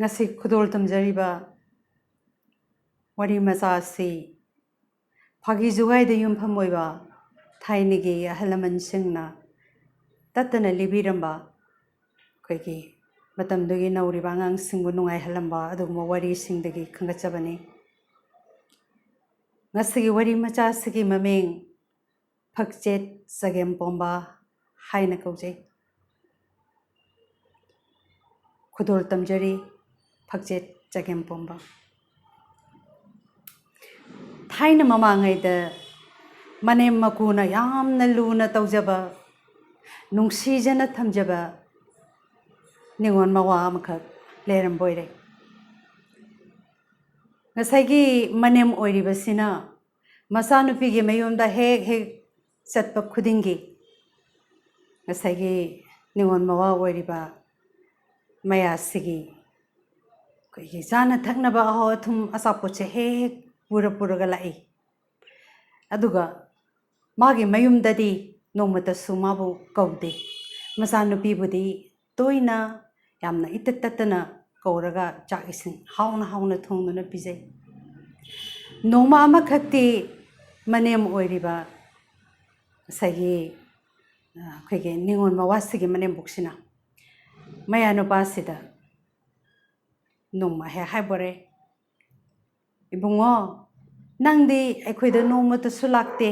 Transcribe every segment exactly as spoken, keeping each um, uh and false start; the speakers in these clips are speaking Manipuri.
ꯉꯁꯤ ꯈꯨꯗꯣꯜ ꯇꯝꯖꯔꯤꯕ ꯋꯥꯔꯤ ꯃꯆꯥ ꯑꯁꯤ ꯐꯥꯒꯤ ꯖꯨꯒꯥꯏꯗ ꯌꯨꯝꯐꯝ ꯑꯣꯏꯕ ꯊꯥꯏꯅꯒꯤ ꯑꯍꯜ ꯂꯃꯟꯁꯤꯡꯅ ꯇꯠꯇꯅ ꯂꯤꯕꯤꯔꯝꯕ, ꯑꯩꯈꯣꯏꯒꯤ ꯃꯇꯝꯗꯨꯒꯤ ꯅꯧꯔꯤꯕ ꯑꯉꯥꯡꯁꯤꯡꯕꯨ ꯅꯨꯡꯉꯥꯏꯍꯜꯂꯝꯕ ꯑꯗꯨꯒꯨꯝꯕ ꯋꯥꯔꯤꯁꯤꯡꯗꯒꯤ ꯈꯟꯒꯠꯆꯕꯅꯤ꯫ ꯉꯁꯤꯒꯤ ꯋꯥꯔꯤ ꯃꯆꯥ ꯑꯁꯤꯒꯤ ꯃꯃꯤꯡ ꯐꯛꯆꯦꯠ ꯆꯒꯦꯝꯄꯣꯝꯕ ꯍꯥꯏꯅ ꯀꯧꯖꯩ꯫ ꯈꯨꯗꯣꯜ ꯇꯝꯖꯔꯤ, ꯐꯛꯆꯦꯠ ꯆꯒꯦꯝꯄꯣꯝꯕ꯫ ꯊꯥꯏꯅ ꯃꯃꯥꯡꯉꯩꯗ ꯃꯅꯦꯝ ꯃꯀꯨꯅ ꯌꯥꯝꯅ ꯂꯨꯅ ꯇꯧꯖꯕ, ꯅꯨꯡꯁꯤꯖꯅ ꯊꯝꯖꯕ ꯅꯤꯉꯣꯜ ꯃꯋꯥ ꯑꯃꯈꯛ ꯂꯩꯔꯝꯕ ꯑꯣꯏꯔꯦ꯫ ꯉꯁꯥꯏꯒꯤ ꯃꯅꯦꯝ ꯑꯣꯏꯔꯤꯕꯁꯤꯅ ꯃꯆꯥꯅꯨꯄꯤꯒꯤ ꯃꯌꯨꯝꯗ ꯍꯦꯛ ꯍꯦꯛ ꯆꯠꯄ ꯈꯨꯗꯤꯡꯒꯤ ꯉꯁꯥꯏꯒꯤ ꯅꯤꯉꯣꯜ ꯃꯋꯥ ꯑꯣꯏꯔꯤꯕ ꯃꯌꯥꯁꯤꯒꯤ ꯑꯩꯈꯣꯏꯒꯤ ꯆꯥꯅ ꯊꯛꯅꯕ ꯑꯍꯥꯎ ꯑꯊꯨꯝ ꯑꯆꯥꯄꯣꯠꯁꯦ ꯍꯦꯛ ꯍꯦꯛ ꯄꯨꯔ ꯄꯨꯔꯒ ꯂꯥꯛꯏ꯫ ꯑꯗꯨꯒ ꯃꯥꯒꯤ ꯃꯌꯨꯝꯗꯗꯤ ꯅꯣꯡꯃꯇꯁꯨ ꯃꯥꯕꯨ ꯀꯧꯗꯦ꯫ ꯃꯆꯥꯅꯨꯄꯤꯕꯨꯗꯤ ꯇꯣꯏꯅ ꯌꯥꯝꯅ ꯏꯇꯠ ꯇꯠꯇꯅ ꯀꯧꯔꯒ ꯆꯥꯛ ꯏꯁꯤꯡ ꯍꯥꯎꯅ ꯍꯥꯎꯅ ꯊꯣꯡꯗꯨꯅ ꯄꯤꯖꯩ꯫ ꯅꯣꯡꯃ ꯑꯃꯈꯛꯇꯤ ꯃꯅꯦꯝ ꯑꯣꯏꯔꯤꯕ ꯉꯁꯥꯏꯒꯤ, ꯑ, ꯑꯩꯈꯣꯏꯒꯤ ꯅꯤꯉꯣꯜ ꯃꯋꯥꯁꯤꯒꯤ ꯃꯅꯦꯝꯕꯣꯛꯁꯤꯅ ꯃꯌꯥ ꯅꯨꯄꯥꯁꯤꯗ ꯅꯣꯡꯃ ꯍꯦꯛ ꯍꯥꯏꯕꯣꯔꯦ, "ꯏꯕꯨꯡꯉꯣ, ꯅꯪꯗꯤ ꯑꯩꯈꯣꯏꯗ ꯅꯣꯡꯃꯇꯁꯨ ꯂꯥꯛꯇꯦ꯫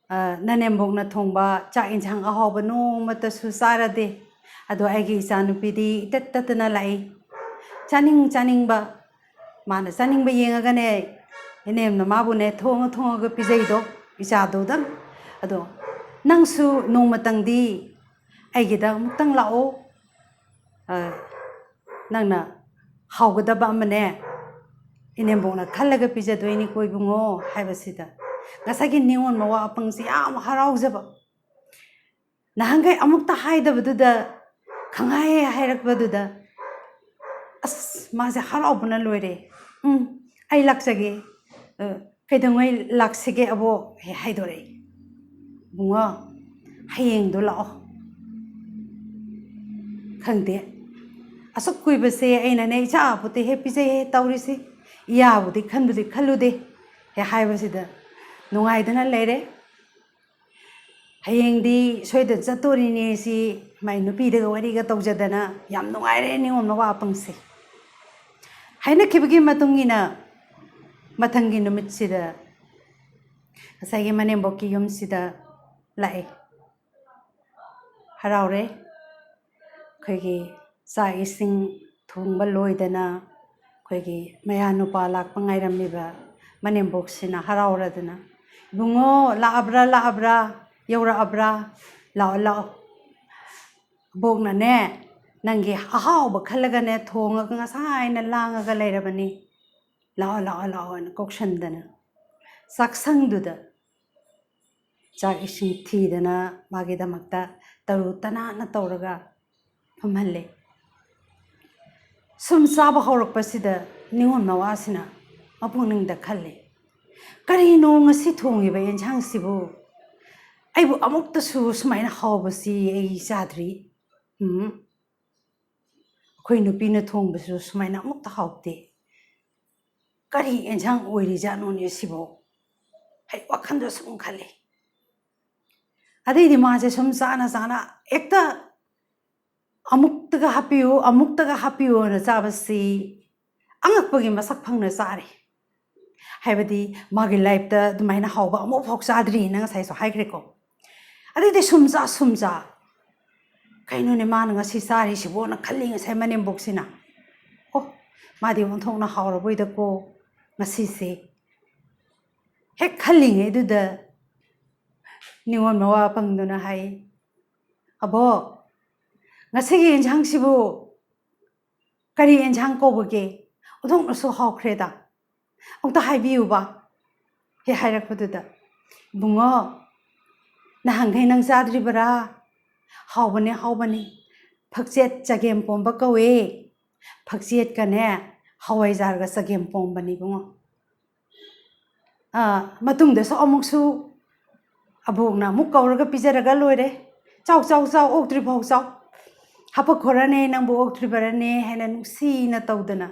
ꯑ, ꯅꯅꯦꯝꯕꯣꯛꯅ ꯊꯣꯡꯕ ꯆꯥꯛ ꯏꯟꯁꯥꯡ ꯑꯍꯥꯎꯕ ꯅꯣꯡꯃꯇꯁꯨ ꯆꯥꯔꯗꯦ꯫ ꯑꯗꯣ ꯑꯩꯒꯤ ꯏꯆꯥꯅꯨꯄꯤꯗꯤ ꯏꯇꯠ ꯇꯠꯇꯅ ꯂꯥꯛꯏ꯫ ꯆꯥꯅꯤꯡ ꯆꯥꯅꯤꯡꯕ, ꯃꯥꯅ ꯆꯥꯅꯤꯡꯕ ꯌꯦꯡꯉꯒꯅꯦ, ꯏꯅꯦꯝꯅ ꯃꯥꯕꯨꯅꯦ ꯊꯣꯡꯉ ꯊꯣꯡꯉꯒ ꯄꯤꯖꯩꯗꯣ, ꯏꯆꯥꯗꯨꯗꯪ꯫ ꯑꯗꯣ ꯅꯪꯁꯨ ꯅꯣꯡꯃꯇꯪꯗꯤ ꯑꯩꯒꯤꯗ ꯑꯃꯨꯛꯇꯪ ꯂꯥꯛꯑꯣ꯫ ꯑ, ꯅꯪꯅ ꯍꯥꯎꯒꯗꯕ ꯑꯃꯅꯦ, ꯏꯅꯦꯝꯕꯣꯛꯅ ꯈꯜꯂꯒ ꯄꯤꯖꯗꯣꯏꯅꯤꯀꯣ ꯏꯕꯨꯡꯉꯣ" ꯍꯥꯏꯕꯁꯤꯗ ꯉꯁꯥꯏꯒꯤ ꯅꯤꯉꯣꯜ ꯃꯋꯥ ꯑꯄꯪꯁꯤ ꯌꯥꯝ ꯍꯔꯥꯎꯖꯕ꯫ ꯅꯍꯥꯟꯈꯩ ꯑꯃꯨꯛꯇ ꯍꯥꯏꯗꯕꯗꯨꯗ ꯈꯪꯍꯥꯏ ꯍꯥꯏꯔꯛꯄꯗꯨꯗ ꯑꯁ, ꯃꯥꯁꯦ ꯍꯔꯥꯎꯕꯅ ꯂꯣꯏꯔꯦ꯫ "ꯎꯝ, ꯑꯩ ꯂꯥꯛꯆꯒꯦ꯫ ꯑ, ꯀꯩꯗꯧꯉꯩ ꯂꯥꯛꯁꯤꯒꯦ ꯑꯕꯣꯛ?" ꯍꯦꯛ ꯍꯥꯏꯗꯣꯔꯛꯏ꯫ "ꯏꯕꯨꯡꯉꯣ, ꯍꯌꯦꯡꯗꯣ ꯂꯥꯛꯑꯣ꯫" "ꯈꯪꯗꯦ, ꯑꯁꯨꯛ ꯀꯨꯏꯕꯁꯦ ꯑꯩꯅꯅꯦ ꯏꯆꯥꯕꯨꯗꯤ ꯍꯦꯛ ꯄꯤꯖꯩ ꯍꯦꯛ ꯇꯧꯔꯤꯁꯤ, ꯏꯌꯥꯕꯨꯗꯤ ꯈꯟꯕꯨꯗꯤ ꯈꯜꯂꯨꯗꯦ ꯍꯦꯛ ꯍꯥꯏꯕꯁꯤꯗ ꯅꯨꯡꯉꯥꯏꯗꯅ ꯂꯩꯔꯦ꯫ ꯍꯌꯦꯡꯗꯤ ꯁꯣꯏꯗꯅ ꯆꯠꯇꯣꯔꯤꯅꯦ ꯁꯤ ꯃꯥꯏ ꯅꯨꯄꯤꯗꯒ ꯋꯥꯔꯤꯒ ꯇꯧꯖꯗꯅ ꯌꯥꯝ ꯅꯨꯡꯉꯥꯏꯔꯦ ꯅꯤꯉꯣꯝ ꯅꯋꯥ ꯑꯄꯪꯁꯦ꯫ ꯍꯥꯏꯅꯈꯤꯕꯒꯤ ꯃꯇꯨꯡ ꯏꯟꯅ ꯃꯊꯪꯒꯤ ꯅꯨꯃꯤꯠꯁꯤꯗ ꯉꯁꯥꯏꯒꯤ ꯃꯅꯦꯝꯕꯣꯛꯀꯤ ꯌꯨꯝꯁꯤꯗ ꯂꯥꯛꯑꯦ꯫ ꯍꯔꯥꯎꯔꯦ꯫ ꯑꯩꯈꯣꯏꯒꯤ ꯆꯥꯛ ꯏꯁꯤꯡ ꯊꯣꯡꯕ ꯂꯣꯏꯗꯅ ꯑꯩꯈꯣꯏꯒꯤ ꯃꯌꯥ ꯅꯨꯄꯥ ꯂꯥꯛꯄ ꯉꯥꯏꯔꯝꯃꯤꯕ ꯃꯅꯦꯝꯕꯣꯛꯁꯤꯅ ꯍꯔꯥꯎꯔꯗꯅ, "ꯏꯕꯨꯡꯉꯣ, ꯂꯥꯛꯑꯕ꯭ꯔꯥ, ꯂꯥꯛꯑꯕ꯭ꯔꯥ, ꯌꯧꯔꯛꯑꯕ꯭ꯔꯥ? ꯂꯥꯛꯑꯣ, ꯂꯥꯛꯑꯣ꯫ ꯑꯕꯣꯛꯅꯅꯦ, ꯅꯪꯒꯤ ꯑꯍꯥꯎꯕ ꯈꯜꯂꯒꯅꯦ, ꯊꯣꯡꯉꯒ ꯉꯁꯥꯏꯅ ꯂꯥꯡꯉꯒ ꯂꯩꯔꯕꯅꯤ꯫ ꯂꯥꯛꯑꯣ, ꯂꯥꯛꯑꯣ, ꯂꯥꯛꯑꯣ" ꯍꯥꯏꯅ ꯀꯧꯁꯟꯗꯅ ꯆꯥꯛꯁꯪꯗꯨꯗ ꯆꯥꯛ ꯏꯁꯤꯡ ꯊꯤꯗꯅ ꯃꯥꯒꯤꯗꯃꯛꯇ ꯇꯔꯨ ꯇꯅꯥꯟꯅ ꯇꯧꯔꯒ ꯐꯝꯍꯜꯂꯦ꯫ ꯁꯨꯝ ꯆꯥꯕ ꯍꯧꯔꯛꯄꯁꯤꯗ ꯅꯤꯉꯣꯝ ꯅꯋꯥꯁꯤꯅ ꯃꯄꯨꯛꯅꯤꯡꯗ ꯈꯜꯂꯦ, "ꯀꯔꯤꯅꯣ ꯉꯁꯤ ꯊꯣꯡꯉꯤꯕ ꯑꯦꯟꯁꯥꯡꯁꯤꯕꯨ? ꯑꯩꯕꯨ ꯑꯃꯨꯛꯇꯁꯨ ꯁꯨꯃꯥꯏꯅ ꯍꯥꯎꯕꯁꯤ ꯑꯩ ꯆꯥꯗ꯭ꯔꯤ꯫ ꯎꯝ, ꯑꯩꯈꯣꯏ ꯅꯨꯄꯤꯅ ꯊꯣꯡꯕꯁꯨ ꯁꯨꯃꯥꯏꯅ ꯑꯃꯨꯛꯇ ꯍꯥꯎꯇꯦ꯫ ꯀꯔꯤ ꯑꯦꯟꯁꯥꯡ ꯑꯣꯏꯔꯤꯖꯥꯠꯅꯣꯅꯦ ꯁꯤꯕꯣ?" ꯑꯩ ꯋꯥꯈꯜꯗ ꯁꯨꯝ ꯈꯜꯂꯤ꯫ ꯑꯗꯩꯗꯤ ꯃꯥꯁꯦ ꯁꯨꯝ ꯆꯥꯅ ꯆꯥꯅ ꯍꯦꯛꯇ ꯑꯃꯨꯛꯇꯒ ꯍꯥꯞꯄꯤꯌꯨ, ꯑꯃꯨꯛꯇꯒ ꯍꯥꯞꯄꯤꯌꯨꯅ ꯆꯥꯕꯁꯤ ꯑꯉꯛꯄꯒꯤ ꯃꯁꯛ ꯐꯪꯅ ꯆꯥꯔꯦ꯫ ꯍꯥꯏꯕꯗꯤ ꯃꯥꯒꯤ ꯂꯥꯏꯐꯇ ꯑꯗꯨꯃꯥꯏꯅ ꯍꯥꯎꯕ ꯑꯃꯨꯛꯐꯥꯎ ꯆꯥꯗ꯭ꯔꯤꯅ ꯉꯁꯥꯏꯁꯨ ꯍꯥꯏꯈ꯭ꯔꯦꯀꯣ꯫ ꯑꯗꯩꯗꯤ ꯁꯨꯝ ꯆꯥ, ꯁꯨꯝ ꯆꯥ, "ꯀꯩꯅꯣꯅꯦ ꯃꯥꯅ ꯉꯁꯤ ꯆꯥꯔꯤꯁꯤꯕꯣꯅ" ꯈꯜꯂꯤ ꯉꯁꯥꯏ ꯃꯅꯦꯝꯕꯣꯛꯁꯤꯅ꯫ "ꯑꯣ, ꯃꯥꯗꯤ ꯑꯣꯟꯊꯣꯛꯅ ꯍꯥꯎꯔꯕꯣꯏꯗꯀꯣ ꯉꯁꯤꯁꯦ"꯫ ꯍꯦꯛ ꯈꯜꯂꯤꯉꯩꯗꯨꯗ ꯅꯤꯉꯣꯜ ꯃꯋꯥ ꯄꯪꯗꯨꯅ ꯍꯥꯏ, "ꯑꯕꯣ, ꯉꯁꯤꯒꯤ ꯌꯦꯟꯁꯥꯡꯁꯤꯕꯨ ꯀꯔꯤ ꯌꯦꯟꯁꯥꯡ ꯀꯧꯕꯒꯦ? ꯑꯣꯟꯊꯣꯛꯅꯁꯨ ꯍꯥꯎꯈ꯭ꯔꯦꯗ꯫ ꯑꯃꯨꯛꯇ ꯍꯥꯏꯕꯤꯌꯨꯕ"꯫ ꯍꯦꯛ ꯍꯥꯏꯔꯛꯄꯗꯨꯗ, "ꯏꯕꯨꯡꯉꯣ, ꯅꯍꯥꯟꯈꯩ ꯅꯪ ꯆꯥꯗ꯭ꯔꯤꯕꯔꯥ? ꯍꯥꯎꯕꯅꯦ, ꯍꯥꯎꯕꯅꯦ꯫ ꯐꯛꯆꯦꯠ ꯆꯒꯦꯝ ꯄꯣꯝꯕ ꯀꯧꯋꯦ꯫ ꯐꯛꯆꯦꯠꯀꯅꯦ, ꯍꯋꯥꯏꯖꯥꯔꯒ ꯆꯒꯦꯝ ꯄꯣꯝꯕꯅꯤ ꯏꯕꯨꯡꯉꯣ"꯫ ꯑꯥ, ꯃꯇꯨꯡꯗꯁꯨ ꯑꯃꯨꯛꯁꯨ ꯑꯕꯣꯛꯅ ꯑꯃꯨꯛ ꯀꯧꯔꯒ ꯄꯤꯖꯔꯒ ꯂꯣꯏꯔꯦ꯫ "ꯆꯥꯎ, ꯆꯥꯎ, ꯆꯥꯎ, ꯑꯣꯛꯇ꯭ꯔꯤꯐꯥꯎ ꯆꯥꯎ"꯫ ꯍꯥꯄꯛꯈꯣꯔꯅꯦ, ꯅꯪꯕꯨ ꯑꯣꯛꯇ꯭ꯔꯤꯕꯔꯅꯦ ꯍꯥꯏꯅ ꯅꯨꯡꯁꯤꯅ ꯇꯧꯗꯅ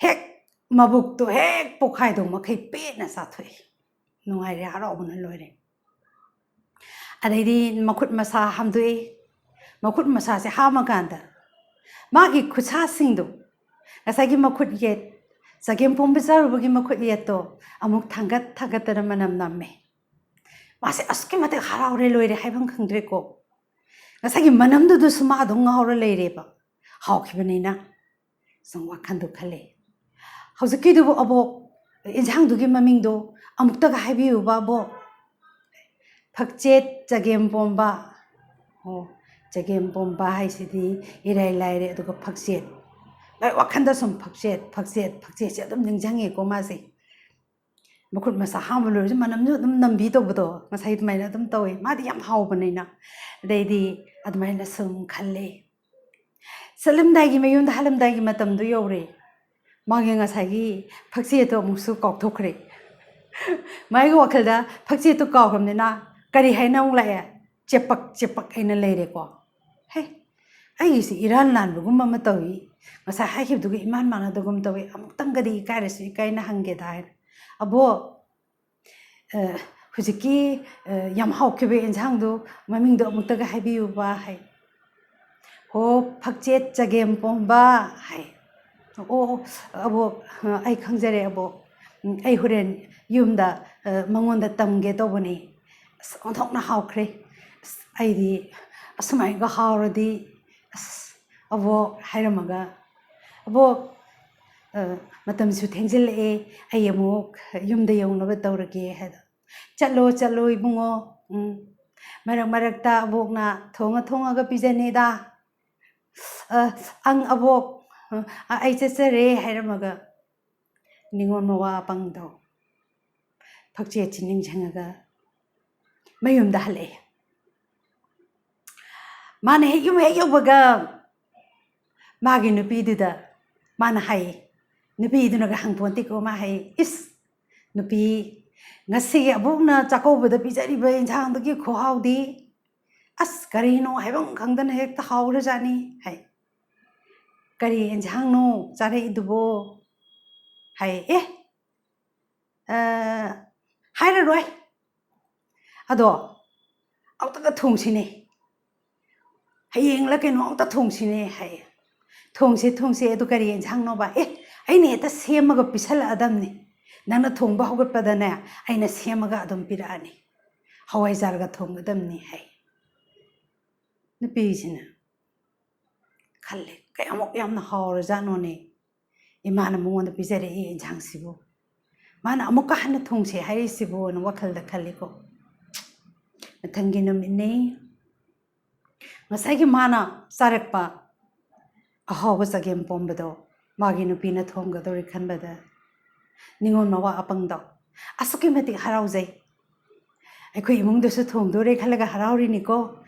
ꯍꯦꯛ ꯃꯕꯨꯛꯇꯣ ꯍꯦꯛ ꯄꯣꯛꯈꯥꯏꯗꯧ ꯃꯈꯩ ꯄꯦꯟꯅ ꯆꯥꯊꯣꯛꯏ꯫ ꯅꯨꯡꯉꯥꯏꯔꯦ, ꯍꯔꯥꯎꯕꯅ ꯂꯣꯏꯔꯦ꯫ ꯑꯗꯩꯗꯤ ꯃꯈꯨꯠ ꯃꯁꯥ ꯍꯥꯝꯗꯣꯛꯏ꯫ ꯃꯈꯨꯠ ꯃꯁꯥꯁꯦ ꯍꯥꯝꯃꯀꯥꯟꯗ ꯃꯥꯒꯤ ꯈꯨꯠꯁꯥꯁꯤꯡꯗꯣ, ꯉꯁꯥꯏꯒꯤ ꯃꯈꯨꯠ ꯌꯦꯠ, ꯆꯒꯦꯝ ꯄꯣꯝꯕ ꯆꯥꯔꯨꯕꯒꯤ ꯃꯈꯨꯠ ꯌꯦꯠꯇꯣ ꯑꯃꯨꯛ ꯊꯥꯡꯒꯠ ꯊꯥꯡꯒꯠꯇꯅ ꯃꯅꯝ ꯅꯝꯃꯦ꯫ ꯃꯥꯁꯦ ꯑꯁꯨꯛꯀꯤ ꯃꯇꯤꯛ ꯍꯔꯥꯎꯔꯦ, ꯂꯣꯏꯔꯦ ꯍꯥꯏꯐꯝ ꯈꯪꯗ꯭ꯔꯦꯀꯣ꯫ ꯉꯁꯥꯏꯒꯤ ꯃꯅꯝꯗꯨꯗꯁꯨ ꯃꯥ ꯑꯗꯨꯝ ꯉꯥꯎꯔ ꯂꯩꯔꯦꯕ, ꯍꯥꯎꯈꯤꯕꯅꯤꯅ꯫ ꯁꯨꯝ ꯋꯥꯈꯟꯗꯣ ꯈꯜꯂꯦ꯫ ꯍꯧꯖꯤꯛꯀꯤꯗꯨꯕꯨ ꯑꯕꯣꯛ, ꯏꯟꯁꯥꯡꯗꯨꯒꯤ ꯃꯃꯤꯡꯗꯣ ꯑꯃꯨꯛꯇꯒ ꯍꯥꯏꯕꯤꯌꯨꯕ ꯑꯕꯣꯛ꯫ ꯐꯛꯆꯦꯠ ꯆꯒꯦꯝ ꯄꯣꯝꯕ꯫ ꯑꯣ, ꯆꯒꯦꯝ ꯄꯣꯝꯕ ꯍꯥꯏꯁꯤꯗꯤ ꯏꯔꯥꯏ ꯂꯥꯏꯔꯦ, ꯑꯗꯨꯒ ꯐꯛꯆꯦꯠ꯫ ꯃꯥꯏ ꯋꯥꯈꯟꯗ ꯁꯨꯝ ꯐꯛꯆꯦꯠ, ꯐꯛꯆꯦꯠ, ꯐꯛꯆꯦꯠꯁꯦ ꯑꯗꯨꯝ ꯅꯤꯡꯁꯤꯡꯉꯦꯀꯣ ꯃꯥꯁꯦ꯫ ꯃꯈꯨꯠ ꯃꯁꯥ ꯍꯥꯝꯕ ꯂꯣꯏꯔꯁꯨ ꯃꯅꯝꯁꯨ ꯑꯗꯨꯝ ꯅꯝꯕꯤ ꯇꯧꯕꯗꯣ, ꯉꯁꯥꯏ ꯑꯗꯨꯃꯥꯏꯅ ꯑꯗꯨꯝ ꯇꯧꯋꯦ꯫ ꯃꯥꯗꯤ ꯌꯥꯝ ꯍꯥꯎꯕꯅꯤꯅ꯫ ꯑꯗꯩꯗꯤ ꯑꯗꯨꯃꯥꯏꯅ ꯁꯨꯝ ꯈꯜꯂꯦ꯫ ꯆꯠꯂꯝꯗꯥꯏꯒꯤ, ꯃꯌꯨꯝꯗ ꯍꯜꯂꯝꯗꯥꯏꯒꯤ ꯃꯇꯝꯗꯣ ꯌꯧꯔꯦ꯫ ꯃꯥꯒꯤ ꯉꯁꯥꯏꯒꯤ ꯐꯛꯆꯦꯠꯇꯣ ꯑꯃꯨꯛꯁꯨ ꯀꯥꯎꯊꯣꯛꯈ꯭ꯔꯦ꯫ ꯃꯥꯒꯤ ꯋꯥꯈꯜꯗ ꯐꯛꯆꯦꯠꯇꯣ ꯀꯥꯎꯈ꯭ꯔꯕꯅꯤꯅ ꯀꯔꯤ ꯍꯥꯏꯅ ꯑꯃꯨꯛ ꯂꯥꯛꯑꯦ? ꯆꯦꯄꯛ ꯆꯦꯄꯛ ꯍꯥꯏꯅ ꯂꯩꯔꯦꯀꯣ꯫ ꯍꯦ, ꯑꯩꯒꯤꯁꯤ ꯏꯔꯥꯟ ꯂꯥꯟꯕꯒꯨꯝꯕ ꯑꯃ ꯇꯧꯏ, ꯉꯁꯥꯏ ꯍꯥꯏꯈꯤꯕꯗꯨꯒ ꯏꯃꯥꯟ ꯃꯥꯟꯅꯗꯒꯨꯝ ꯇꯧꯏ, ꯑꯃꯨꯛꯇꯪꯒꯗꯤ ꯏꯀꯥꯏꯔꯁꯨ ꯏꯀꯥꯏꯅ ꯍꯪꯒꯦꯗ ꯍꯥꯏꯅ꯫ "ꯑꯕꯣ, ꯑ, ꯍꯧꯖꯤꯛꯀꯤ, ꯑ, ꯌꯥꯝ ꯍꯥꯎꯈꯤꯕ ꯏꯟꯁꯥꯡꯗꯣ ꯃꯃꯤꯡꯗꯣ ꯑꯃꯨꯛꯇꯒ ꯍꯥꯏꯕꯤꯌꯨꯕ" ꯍꯥꯏ꯫ "ꯍꯣ, ꯐꯛꯆꯦꯠ ꯆꯒꯦꯝ ꯄꯣꯝꯕ" ꯍꯥꯏ꯫ "ꯑꯣ, ꯑꯣ, ꯑꯕꯣꯛ, ꯑ, ꯑꯩ ꯈꯪꯖꯔꯦ ꯑꯕꯣꯛ꯫ ꯎꯝ, ꯑꯩ ꯍꯣꯔꯦꯟ ꯌꯨꯝꯗ, ꯑ, ꯃꯉꯣꯟꯗ ꯇꯝꯒꯦ ꯇꯧꯕꯅꯤ꯫ ꯑꯁ, ꯑꯣꯟꯊꯣꯛꯅ ꯍꯥꯎꯈ꯭ꯔꯦ꯫ ꯑꯁ, ꯑꯩꯗꯤ ꯑꯁꯨꯃꯥꯏꯒ ꯍꯥꯎꯔꯗꯤ, ꯑꯁ, ꯑꯕꯣꯛ" ꯍꯥꯏꯔꯝꯃꯒ, "ꯑꯕꯣꯛ, ꯑ, ꯃꯇꯝꯁꯨ ꯊꯦꯡꯖꯤꯜꯂꯛꯑꯦ, ꯑꯩ ꯑꯃꯨꯛ ꯌꯨꯝꯗ ꯌꯧꯅꯕ ꯇꯧꯔꯒꯦ" ꯍꯥꯏꯗ꯫ "ꯆꯠꯂꯣ, ꯆꯠꯂꯣ ꯏꯕꯨꯡꯉꯣ꯫ ꯎꯝ, ꯃꯔꯛ ꯃꯔꯛꯇ ꯑꯕꯣꯛꯅ ꯊꯣꯡꯉ ꯊꯣꯡꯉꯒ ꯄꯤꯖꯅꯤꯗ꯫ ꯑ, ꯑꯪ ꯑꯕꯣꯛ, ꯑ, ꯑꯩ ꯆꯠꯆꯔꯦ" ꯍꯥꯏꯔꯝꯃꯒ ꯅꯤꯉꯣꯜ ꯃꯋꯥ ꯑꯄꯪꯗꯣ ꯐꯛꯆꯦꯠꯁꯤ ꯅꯤꯡꯁꯤꯡꯉꯒ ꯃꯌꯨꯝꯗ ꯍꯜꯂꯛꯑꯦ꯫ ꯃꯥꯅ ꯍꯦꯛ ꯌꯨꯝ ꯍꯦꯛ ꯌꯧꯕꯒ ꯃꯥꯒꯤ ꯅꯨꯄꯤꯗꯨꯗ ꯃꯥꯅ ꯍꯥꯏꯌꯦ, ꯅꯨꯄꯤꯗꯨꯅꯒ ꯍꯪꯄꯣꯟꯇꯦꯀꯣ, ꯃꯥ ꯍꯥꯏꯌꯦ, "ꯏꯁ, ꯅꯨꯄꯤ, ꯉꯁꯤꯒꯤ ꯑꯕꯣꯛꯅ ꯆꯥꯛꯀꯧꯕꯗ ꯄꯤꯖꯔꯤꯕ ꯏꯟꯁꯥꯡꯗꯨꯒꯤ ꯈꯨꯍꯥꯎꯗꯤ "ꯑꯁ, ꯀꯔꯤꯅꯣ ꯍꯥꯏꯐꯝ ꯈꯪꯗꯅ ꯍꯦꯛꯇ ꯍꯥꯎꯈ꯭ꯔꯖꯥꯠꯅꯤ" ꯍꯥꯏ꯫ "ꯀꯔꯤ ꯑꯦꯟꯁꯥꯡꯅꯣ ꯆꯥꯔꯛꯏꯗꯨꯕꯣ?" ꯍꯥꯏ꯫ "ꯑꯦ, ꯑ, ꯍꯥꯏꯔꯔꯣꯏ꯫ ꯑꯗꯣ ꯑꯃꯨꯛꯇꯒ ꯊꯣꯡꯁꯤꯅꯦ꯫ ꯍꯌꯦꯡꯂ ꯀꯩꯅꯣ ꯑꯃꯨꯛꯇ ꯊꯣꯡꯁꯤꯅꯦ" ꯍꯥꯏ꯫ "ꯊꯣꯡꯁꯦ, ꯊꯣꯡꯁꯦ, ꯑꯗꯨ ꯀꯔꯤ ꯑꯦꯟꯁꯥꯡꯅꯣꯕ?" "ꯑꯦ, ꯑꯩꯅ ꯍꯦꯛꯇ ꯁꯦꯝꯃꯒ ꯄꯤꯁꯜꯂꯛꯑꯗꯝꯅꯤ꯫ ꯅꯪꯅ ꯊꯣꯡꯕ ꯍꯧꯒꯠꯄꯗꯅꯦ, ꯑꯩꯅ ꯁꯦꯝꯃꯒ ꯑꯗꯨꯝ ꯄꯤꯔꯛꯑꯅꯤ꯫ ꯍꯋꯥꯏꯖꯥꯔꯒ ꯊꯣꯡꯒꯗꯝꯅꯤ" ꯍꯥꯏ꯫ ꯅꯨꯄꯤꯁꯤꯅ ꯈꯜꯂꯦ, "ꯀꯌꯥꯃꯨꯛ ꯌꯥꯝꯅ ꯍꯥꯎꯔꯖꯥꯠꯅꯣꯅꯦ ꯏꯃꯥꯅ ꯃꯉꯣꯟꯗ ꯄꯤꯖꯔꯛꯏ ꯏꯟꯁꯥꯡꯁꯤꯕꯨ꯫ ꯃꯥꯅ ꯑꯃꯨꯛꯀ ꯍꯟꯅ ꯊꯣꯡꯁꯦ ꯍꯥꯏꯔꯤꯁꯤꯕꯨꯅ" ꯋꯥꯈꯜꯗ ꯈꯜꯂꯤꯀꯣ꯫ ꯃꯊꯪꯒꯤ ꯅꯨꯃꯤꯠꯅꯤ꯫ ꯉꯁꯥꯏꯒꯤ ꯃꯥꯅ ꯆꯥꯔꯛꯄ ꯑꯍꯥꯎꯕ ꯆꯒꯦꯝ ꯄꯣꯝꯕꯗꯣ ꯃꯥꯒꯤ ꯅꯨꯄꯤꯅ ꯊꯣꯡꯒꯗꯧꯔꯦ ꯈꯟꯕꯗ ꯅꯤꯉꯣꯜ ꯃꯋꯥ ꯑꯄꯪꯗꯣ ꯑꯁꯨꯛꯀꯤ ꯃꯇꯤꯛ ꯍꯔꯥꯎꯖꯩ꯫ ꯑꯩꯈꯣꯏ ꯏꯃꯨꯡꯗꯁꯨ ꯊꯣꯡꯗꯣꯔꯦ ꯈꯜꯂꯒ ꯍꯔꯥꯎꯔꯤꯅꯤꯀꯣ꯫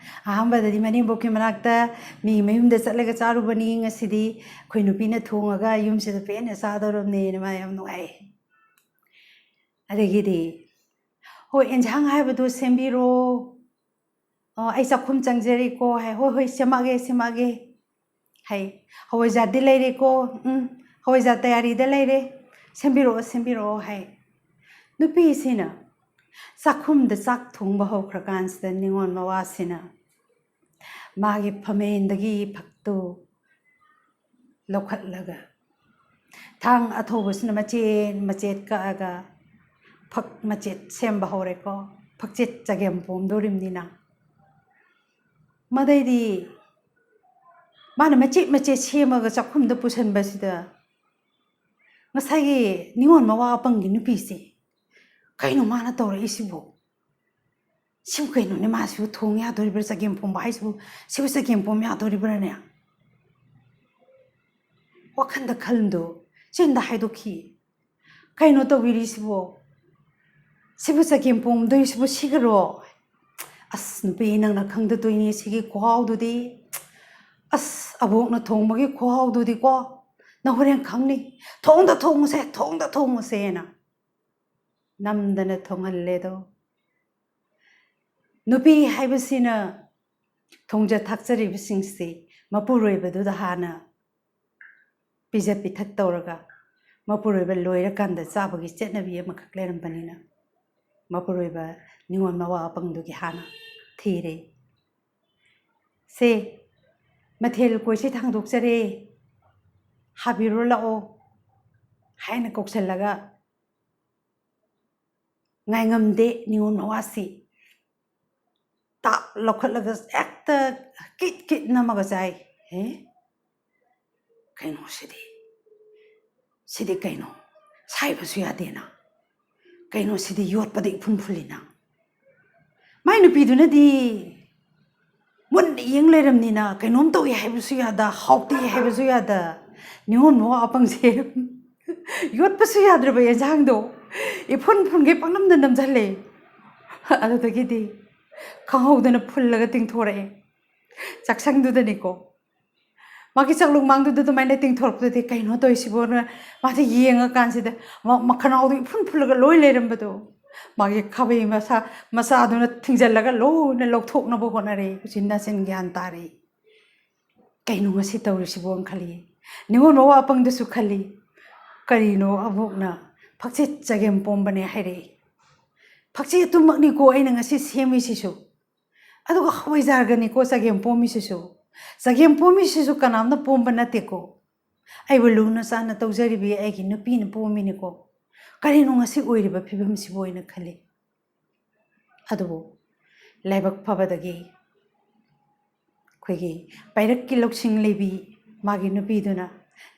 ꯑꯍꯥꯟꯕꯗꯗꯤ ꯃꯅꯦꯝꯕꯣꯛꯀꯤ ꯃꯅꯥꯛꯇ ꯃꯤ ꯃꯌꯨꯝꯗ ꯆꯠꯂꯒ ꯆꯥꯔꯨꯕꯅꯤ, ꯉꯁꯤꯗꯤ ꯑꯩꯈꯣꯏ ꯅꯨꯄꯤꯅ ꯊꯣꯡꯉꯒ ꯌꯨꯝꯁꯤꯗ ꯄꯦꯟꯅ ꯆꯥꯗꯧꯔꯕꯅꯦꯅ ꯃꯥ ꯌꯥꯝ ꯅꯨꯡꯉꯥꯏ꯫ ꯑꯗꯒꯤꯗꯤ, "ꯍꯣꯏ, ꯑꯦꯟꯁꯥꯡ ꯍꯥꯏꯕꯗꯨ ꯁꯦꯝꯕꯤꯔꯣ꯫ ꯑꯣ, ꯑꯩ ꯆꯥꯛꯈꯨꯝ ꯆꯪꯖꯔꯤꯀꯣ" ꯍꯥꯏ꯫ "ꯍꯣꯏ, ꯍꯣꯏ, ꯁꯦꯝꯃꯛꯑꯒꯦ, ꯁꯦꯝꯃꯛꯑꯒꯦ" ꯍꯥꯏ꯫ "ꯍꯋꯥꯏꯖꯥꯔꯗꯤ ꯂꯩꯔꯦꯀꯣ?" "ꯎꯝ, ꯍꯋꯥꯏꯖꯥꯔ ꯇꯌꯥꯔꯤꯗ ꯂꯩꯔꯦ, ꯁꯦꯝꯕꯤꯔꯛꯑꯣ, ꯁꯦꯝꯕꯤꯔꯛꯑꯣ" ꯍꯥꯏ꯫ ꯅꯨꯄꯤꯁꯤꯅ ꯆꯥꯛꯈꯨꯝꯗ ꯆꯥꯛ ꯊꯣꯡꯕ ꯍꯧꯈ꯭ꯔꯀꯥꯟꯁꯤꯗ ꯅꯤꯉꯣꯜ ꯃꯋꯥꯁꯤꯅ ꯃꯥꯒꯤ ꯐꯃꯦꯟꯗꯒꯤ ꯐꯛꯇꯨ ꯂꯧꯈꯠꯂꯒ ꯊꯥꯡ ꯑꯊꯧꯕꯁꯤꯅ ꯃꯆꯦꯠ ꯃꯆꯦꯠ ꯀꯛꯑꯒ ꯐꯛ ꯃꯆꯦꯠ ꯁꯦꯝꯕ ꯍꯧꯔꯦꯀꯣ꯫ ꯐꯛꯆꯦꯠ ꯆꯒꯦꯝ ꯄꯣꯝꯗꯣꯔꯤꯕꯅꯤꯅ꯫ ꯃꯗꯩꯗꯤ ꯃꯥꯅ ꯃꯆꯦꯠ ꯃꯆꯦꯠ ꯁꯦꯝꯃꯒ ꯆꯥꯛꯈꯨꯝꯗ ꯄꯨꯁꯟꯕꯁꯤꯗ ꯉꯁꯥꯏꯒꯤ ꯅꯤꯉꯣꯜ ꯃꯋꯥ ꯑꯄꯪꯒꯤ ꯅꯨꯄꯤꯁꯦ, "ꯀꯩꯅꯣ ꯃꯥꯅ ꯇꯧꯔꯛꯏꯁꯤꯕꯨ? ꯁꯤꯕꯨ ꯀꯩꯅꯣꯅꯦ? ꯃꯥꯁꯤꯕꯨ ꯊꯣꯡ ꯌꯥꯗꯣꯔꯤꯕ꯭ꯔꯥ? ꯆꯒꯦꯝ ꯄꯣꯝꯕ ꯍꯥꯏꯁꯤꯕꯨ, ꯁꯤꯕꯨ ꯆꯒꯦꯝ ꯄꯣꯝ ꯌꯥꯗꯣꯔꯤꯕ꯭ꯔꯥꯅꯦ?" ꯋꯥꯈꯟꯗ ꯈꯜꯂꯝꯗꯣ ꯆꯤꯟꯗ ꯍꯥꯏꯗꯣꯛꯈꯤ꯫ "ꯀꯩꯅꯣ ꯇꯧꯕꯤꯔꯤꯁꯤꯕꯣ? ꯁꯤꯕꯨ ꯆꯒꯦꯝ ꯄꯣꯝꯗꯣꯏꯁꯤꯕꯨ ꯁꯤꯒꯔꯣ?" "ꯑꯁ ꯅꯨꯄꯤ, ꯅꯪꯅ ꯈꯪꯗ ꯇꯣꯏꯅꯤ ꯁꯤꯒꯤ ꯈꯨꯍꯥꯎꯗꯨꯗꯤ꯫ ꯑꯁ, ꯑꯕꯣꯛꯅ ꯊꯣꯡꯕꯒꯤ ꯈꯨꯍꯥꯎꯗꯨꯗꯤꯀꯣ, ꯅꯪ ꯍꯣꯔꯦꯟ ꯈꯪꯅꯤ꯫ ꯊꯣꯡꯗ ꯊꯣꯡꯉꯨꯁꯦ, ꯊꯣꯡꯗ ꯊꯣꯡꯉꯨꯁꯦꯅ" ꯅꯝꯗꯅ ꯊꯣꯡꯍꯜꯂꯦꯗꯣ꯫ ꯅꯨꯄꯤ ꯍꯥꯏꯕꯁꯤꯅ ꯊꯣꯡꯖ ꯊꯥꯛꯆꯔꯤꯕꯁꯤꯡꯁꯤ ꯃꯄꯨꯔꯣꯏꯕꯗꯨꯗ ꯍꯥꯟꯅ ꯄꯤꯖ ꯄꯤꯊꯛ ꯇꯧꯔꯒ, ꯃꯄꯨꯔꯣꯏꯕ ꯂꯣꯏꯔꯀꯥꯟꯗ ꯆꯥꯕꯒꯤ ꯆꯠꯅꯕꯤ ꯑꯃꯈꯛ ꯂꯩꯔꯝꯕꯅꯤꯅ, ꯃꯄꯨꯔꯣꯏꯕ ꯅꯤꯉꯣꯜ ꯃꯋꯥ ꯑꯄꯪꯗꯨꯒꯤ ꯍꯥꯟꯅ ꯊꯤꯔꯦ꯫ "ꯁꯦ, ꯃꯊꯦꯜ ꯀꯣꯏꯁꯦ ꯊꯥꯡꯗꯣꯛꯆꯔꯦ, ꯍꯥꯕꯤꯔꯣ ꯂꯥꯛꯑꯣ" ꯍꯥꯏꯅ ꯀꯧꯁꯜꯂꯒ, ꯉꯥꯏꯉꯝꯗꯦ ꯅꯤꯉꯣꯜ ꯃꯋꯥꯁꯤ ꯇꯥꯞ ꯂꯧꯈꯠꯂꯒ ꯍꯦꯛꯇ ꯀꯤꯠ ꯀꯤꯠ ꯅꯝꯃꯒ ꯆꯥꯏ꯫ "ꯑꯦ, ꯀꯩꯅꯣ ꯁꯤꯗꯤ? ꯁꯤꯗꯤ ꯀꯩꯅꯣ? ꯁꯥꯏꯕꯁꯨ ꯌꯥꯗꯦꯅ꯫ ꯀꯩꯅꯣ ꯁꯤꯗꯤ, ꯌꯣꯠꯄꯗ ꯏꯐꯨꯟ ꯐꯨꯜꯂꯤꯅ?" ꯃꯥꯏ ꯅꯨꯄꯤꯗꯨꯅꯗꯤ ꯃꯨꯟꯅ ꯌꯦꯡ ꯂꯩꯔꯝꯅꯤꯅ, ꯀꯩꯅꯣꯝ ꯇꯧꯏ ꯍꯥꯏꯕꯁꯨ ꯌꯥꯗ, ꯍꯥꯎꯇꯦ ꯍꯥꯏꯕꯁꯨ ꯌꯥꯗ, ꯅꯤꯉꯣꯜ ꯃꯋꯥ ꯑꯄꯪꯁꯦ ꯌꯣꯠꯄꯁꯨ ꯌꯥꯗ꯭ꯔꯕ ꯌꯦꯟꯁꯥꯡꯗꯣ ꯏꯐꯨꯟ ꯐꯨꯟꯒꯩ ꯄꯪꯅꯝꯗ ꯅꯝꯁꯤꯜꯂꯦ꯫ ꯑꯗꯨꯗꯒꯤꯗꯤ ꯈꯪꯍꯧꯗꯅ ꯐꯨꯜꯂꯒ ꯇꯤꯡꯊꯣꯔꯛꯑꯦ꯫ ꯆꯥꯛꯁꯪꯗꯨꯗꯅꯤꯀꯣ꯫ ꯃꯥꯒꯤ ꯆꯥꯛꯂꯨꯛ ꯃꯥꯡꯗꯨꯗ ꯑꯗꯨꯃꯥꯏꯅ ꯇꯤꯡꯊꯣꯔꯛꯄꯗꯗꯤ, "ꯀꯩꯅꯣ ꯇꯧꯔꯤꯁꯤꯕꯣꯅ?" ꯃꯥꯁꯦ ꯌꯦꯡꯉꯀꯥꯟꯁꯤꯗ ꯃ-, ꯃꯈꯅꯥꯎꯗꯣ ꯏꯐꯨꯟ ꯐꯨꯜꯂꯒ ꯂꯣꯏ ꯂꯩꯔꯝꯕꯗꯣ, ꯃꯥꯒꯤ ꯈꯥꯕꯩ ꯃꯁꯥ, ꯃꯆꯥꯗꯨꯅ ꯊꯤꯡꯖꯤꯜꯂꯒ ꯂꯣꯏꯅ ꯂꯧꯊꯣꯛꯅꯕ ꯍꯣꯠꯅꯔꯦ꯫ ꯎꯆꯤꯟ ꯅꯥꯆꯤꯟ ꯒ꯭ꯌꯥꯟ ꯇꯥꯔꯦ꯫ "ꯀꯩꯅꯣ ꯉꯁꯤ ꯇꯧꯔꯤꯁꯤꯕꯣꯅ?" ꯈꯜꯂꯤ꯫ ꯅꯤꯉꯣꯜ ꯃꯋꯥ ꯑꯄꯪꯗꯁꯨ ꯈꯜꯂꯤ, "ꯀꯔꯤꯅꯣ ꯑꯕꯣꯛꯅ ꯐꯛꯆꯦꯠ ꯆꯒꯦꯝ ꯄꯣꯝꯕꯅꯦ ꯍꯥꯏꯔꯛꯏ? ꯐꯛꯆꯦꯠꯇꯨꯃꯛꯅꯤꯀꯣ ꯑꯩꯅ ꯉꯁꯤ ꯁꯦꯝꯃꯤꯁꯤꯁꯨ꯫ ꯑꯗꯨꯒ ꯍꯋꯥꯏꯖꯥꯔꯒꯅꯤꯀꯣ ꯆꯒꯦꯝ ꯄꯣꯝꯃꯤꯁꯤꯁꯨ꯫ ꯆꯒꯦꯝ ꯄꯣꯝꯃꯤꯁꯤꯁꯨ ꯀꯅꯥꯝꯅ ꯄꯣꯝꯕ ꯅꯠꯇꯦꯀꯣ꯫ ꯑꯩꯕꯨ ꯂꯨꯅ ꯆꯥꯟꯅ ꯇꯧꯖꯔꯤꯕꯤ ꯑꯩꯒꯤ ꯅꯨꯄꯤꯅ ꯄꯣꯝꯃꯤꯅꯤꯀꯣ꯫ ꯀꯔꯤꯅꯣ ꯉꯁꯤ ꯑꯣꯏꯔꯤꯕ ꯐꯤꯕꯝꯁꯤꯕꯨ?" ꯍꯥꯏꯅ ꯈꯜꯂꯤ꯫ ꯑꯗꯨꯕꯨ ꯂꯥꯏꯕꯛ ꯐꯕꯗꯒꯤ ꯑꯩꯈꯣꯏꯒꯤ ꯄꯥꯏꯔꯛꯀꯤ ꯂꯧꯁꯤꯡ ꯂꯩꯕꯤ ꯃꯥꯒꯤ ꯅꯨꯄꯤꯗꯨꯅ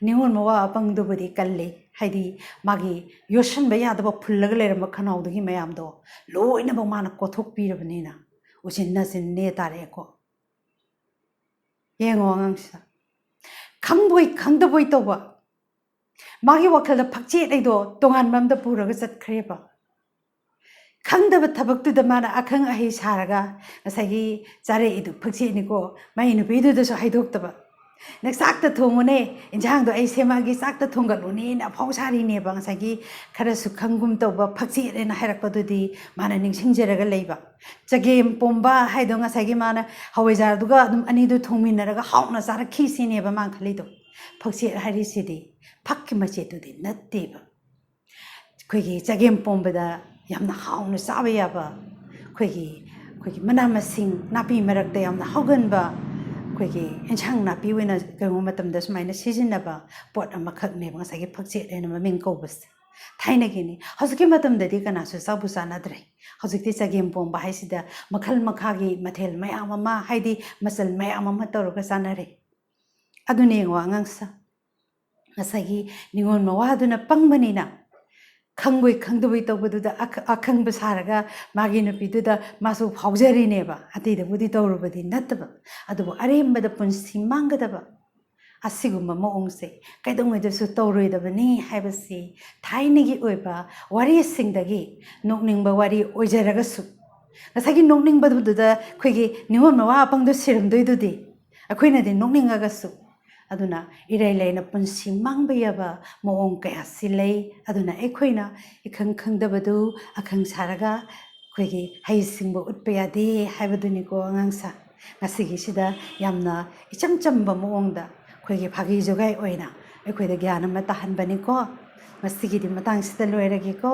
ꯅꯤꯉꯣꯜ ꯃꯋꯥ ꯑꯄꯪꯗꯨꯕꯨꯗꯤ ꯀꯜꯂꯤ, ꯍꯥꯏꯗꯤ ꯃꯥꯒꯤ ꯌꯣꯠꯁꯤꯟꯕ ꯌꯥꯗꯕ ꯐꯨꯜꯂꯒ ꯂꯩꯔꯝꯕ ꯈꯅꯥꯎꯗꯨꯒꯤ ꯃꯌꯥꯝꯗꯣ ꯂꯣꯏꯅꯃꯛ ꯃꯥꯅ ꯀꯣꯊꯣꯛꯄꯤꯔꯕꯅꯤꯅ ꯎꯆꯤꯟ ꯅꯥꯆꯤꯟ ꯅꯦ ꯇꯥꯔꯛꯑꯦꯀꯣ꯫ ꯌꯦꯡꯉꯣ ꯑꯉꯥꯡꯁꯤꯗ, ꯈꯪꯕꯣꯏ ꯈꯪꯗꯕꯣꯏ ꯇꯧꯕ, ꯃꯥꯒꯤ ꯋꯥꯈꯜꯗ ꯐꯛꯆꯦꯠ ꯍꯥꯏꯗꯣ ꯇꯣꯉꯥꯟꯕ ꯑꯝꯗ ꯄꯨꯔꯒ ꯆꯠꯈ꯭ꯔꯦꯕ꯫ ꯈꯪꯗꯕ ꯊꯕꯛꯇꯨꯗ ꯃꯥꯅ ꯑꯈꯪ ꯑꯍꯩ ꯁꯥꯔꯒ ꯉꯁꯥꯏꯒꯤ ꯆꯥꯔꯛꯏꯗꯨ ꯐꯛꯆꯦꯠꯅꯤꯀꯣ, ꯃꯥꯏ ꯅꯨꯄꯤꯗꯨꯗꯁꯨ ꯍꯥꯏꯗꯣꯛꯇꯕ꯫ "ꯅꯪ ꯆꯥꯛꯇ ꯊꯣꯡꯉꯨꯅꯦ, ꯏꯟꯖꯥꯡꯗꯣ ꯑꯩ ꯁꯦꯝꯃꯛꯑꯒꯦ, ꯆꯥꯛꯇ ꯊꯣꯡꯒꯠꯂꯨꯅꯦꯅ" ꯑꯐꯥꯎ ꯁꯥꯔꯤꯅꯦꯕ꯫ ꯉꯁꯥꯏꯒꯤ ꯈꯔꯁꯨ ꯈꯪꯒꯨꯝ ꯇꯧꯕ ꯐꯛꯆꯦꯠ ꯍꯥꯏꯅ ꯍꯥꯏꯔꯛꯄꯗꯨꯗꯤ ꯃꯥꯅ ꯅꯤꯡꯁꯤꯡꯖꯔꯒ ꯂꯩꯕ꯫ ꯆꯒꯦꯝ ꯄꯣꯝꯕ ꯍꯥꯏꯗꯣ ꯉꯁꯥꯏꯒꯤ ꯃꯥꯅ ꯍꯋꯥꯏꯖꯥꯔꯗꯨꯒ ꯑꯗꯨꯝ ꯑꯅꯤꯗꯨ ꯊꯣꯡꯃꯤꯟꯅꯔꯒ ꯍꯥꯎꯅ ꯆꯥꯔꯛꯈꯤꯁꯤꯅꯦꯕ ꯃꯥꯅ ꯈꯜꯂꯤꯗꯣ꯫ ꯐꯛꯆꯦꯠ ꯍꯥꯏꯔꯤꯁꯤꯗꯤ ꯐꯛꯀꯤ ꯃꯆꯦꯠꯇꯨꯗꯤ ꯅꯠꯇꯦꯕ꯫ ꯑꯩꯈꯣꯏꯒꯤ ꯆꯒꯦꯝ ꯄꯣꯝꯕꯗ ꯌꯥꯝꯅ ꯍꯥꯎꯅ ꯆꯥꯕ ꯌꯥꯕ, ꯑꯩꯈꯣꯏꯒꯤ, ꯑꯩꯈꯣꯏꯒꯤ ꯃꯅꯥ ꯃꯁꯤꯡ, ꯅꯥꯄꯤ ꯃꯔꯛꯇ ꯌꯥꯝꯅ ꯍꯧꯒꯟꯕ, ꯑꯩꯈꯣꯏꯒꯤ ꯑꯦꯟꯁꯥꯡ ꯅꯥꯄꯤ ꯑꯣꯏꯅ ꯀꯩꯒꯨꯝꯕ ꯃꯇꯝꯗ ꯁꯨꯃꯥꯏꯅ ꯁꯤꯖꯤꯟꯅꯕ ꯄꯣꯠ ꯑꯃꯈꯛꯅꯦꯕ ꯉꯁꯥꯏꯒꯤ ꯐꯛꯆꯦꯠ ꯍꯥꯏꯅ ꯃꯃꯤꯡ ꯀꯧꯕꯁꯦ꯫ ꯊꯥꯏꯅꯒꯤꯅꯤ꯫ ꯍꯧꯖꯤꯛꯀꯤ ꯃꯇꯝꯗꯗꯤ ꯀꯅꯥꯁꯨ ꯆꯥꯕꯨ ꯆꯥꯅꯗ꯭ꯔꯦ꯫ ꯍꯧꯖꯤꯛꯇꯤ ꯆꯒꯦꯝ ꯄꯣꯝꯕ ꯍꯥꯏꯁꯤꯗ ꯃꯈꯜ ꯃꯈꯥꯒꯤ ꯃꯊꯦꯜ ꯃꯌꯥꯝ ꯑꯃ, ꯍꯥꯏꯗꯤ ꯃꯆꯜ ꯃꯌꯥꯝ ꯑꯃ ꯇꯧꯔꯒ ꯆꯥꯅꯔꯦ꯫ ꯑꯗꯨꯅ ꯌꯦꯡꯉꯣ ꯑꯉꯥꯡꯁ-, ꯉꯁꯥꯏꯒꯤ ꯅꯤꯉꯣꯜ ꯃꯋꯥꯗꯨꯅ ꯄꯪꯕꯅꯤꯅ ꯈꯪꯕꯣꯏ ꯈꯪꯗꯕꯣꯏ ꯇꯧꯕꯗꯨꯗ ꯑꯈ-, ꯑꯈꯪꯕ ꯁꯥꯔꯒ ꯃꯥꯒꯤ ꯅꯨꯄꯤꯗꯨꯗ ꯃꯥꯁꯨ ꯐꯥꯎꯖꯔꯤꯅꯦꯕ꯫ ꯑꯇꯩꯗꯕꯨꯗꯤ ꯇꯧꯔꯨꯕꯗꯤ ꯅꯠꯇꯕ, ꯑꯗꯨꯕꯨ ꯑꯔꯦꯝꯕꯗ ꯄꯨꯟꯁꯤ ꯃꯥꯡꯒꯗꯕ ꯑꯁꯤꯒꯨꯝꯕ ꯃꯑꯣꯡꯁꯦ ꯀꯩꯗꯧꯉꯩꯗꯁꯨ ꯇꯧꯔꯣꯏꯗꯕꯅꯤ ꯍꯥꯏꯕꯁꯤ ꯊꯥꯏꯅꯒꯤ ꯑꯣꯏꯕ ꯋꯥꯔꯤꯁꯤꯡꯗꯒꯤ ꯅꯣꯛꯅꯤꯡꯕ ꯋꯥꯔꯤ ꯑꯣꯏꯖꯔꯒꯁꯨ, ꯉꯁꯥꯏꯒꯤ ꯅꯣꯛꯅꯤꯡꯕꯗꯨꯗ ꯑꯩꯈꯣꯏꯒꯤ ꯅꯤꯉꯣꯜ ꯃꯋꯥ ꯑꯄꯪꯗꯣ ꯁꯤꯔꯝꯗꯣꯏꯗꯨꯗꯤ ꯑꯩꯈꯣꯏꯅꯗꯤ ꯅꯣꯛꯅꯤꯡꯉꯒꯁꯨ꯫ ꯑꯗꯨꯅ ꯏꯔꯩ ꯂꯩꯅ ꯄꯨꯟꯁꯤ ꯃꯥꯡꯕ ꯌꯥꯕ ꯃꯑꯣꯡ ꯀꯌꯥꯁꯤ ꯂꯩ꯫ ꯑꯗꯨꯅ ꯑꯩꯈꯣꯏꯅ ꯏꯈꯪ ꯈꯪꯗꯕꯗꯨ ꯑꯈꯪ ꯁꯥꯔꯒ ꯑꯩꯈꯣꯏꯒꯤ ꯍꯩꯁꯤꯡꯕ ꯎꯠꯄ ꯌꯥꯗꯦ ꯍꯥꯏꯕꯗꯨꯅꯤꯀꯣ ꯑꯉꯥꯡꯁꯥ꯫ ꯉꯁꯤꯒꯤꯁꯤꯗ ꯌꯥꯝꯅ ꯏꯆꯝ ꯆꯝꯕ ꯃꯑꯣꯡꯗ ꯑꯩꯈꯣꯏꯒꯤ ꯐꯥꯒꯤ ꯖꯨꯒꯥꯏ ꯑꯣꯏꯅ ꯑꯩꯈꯣꯏꯗ ꯒ꯭ꯌꯥꯟ ꯑꯃ ꯇꯥꯍꯟꯕꯅꯤꯀꯣ꯫ ꯉꯁꯤꯒꯤꯗꯤ ꯃꯇꯥꯡꯁꯤꯗ ꯂꯣꯏꯔꯒꯦꯀꯣ꯫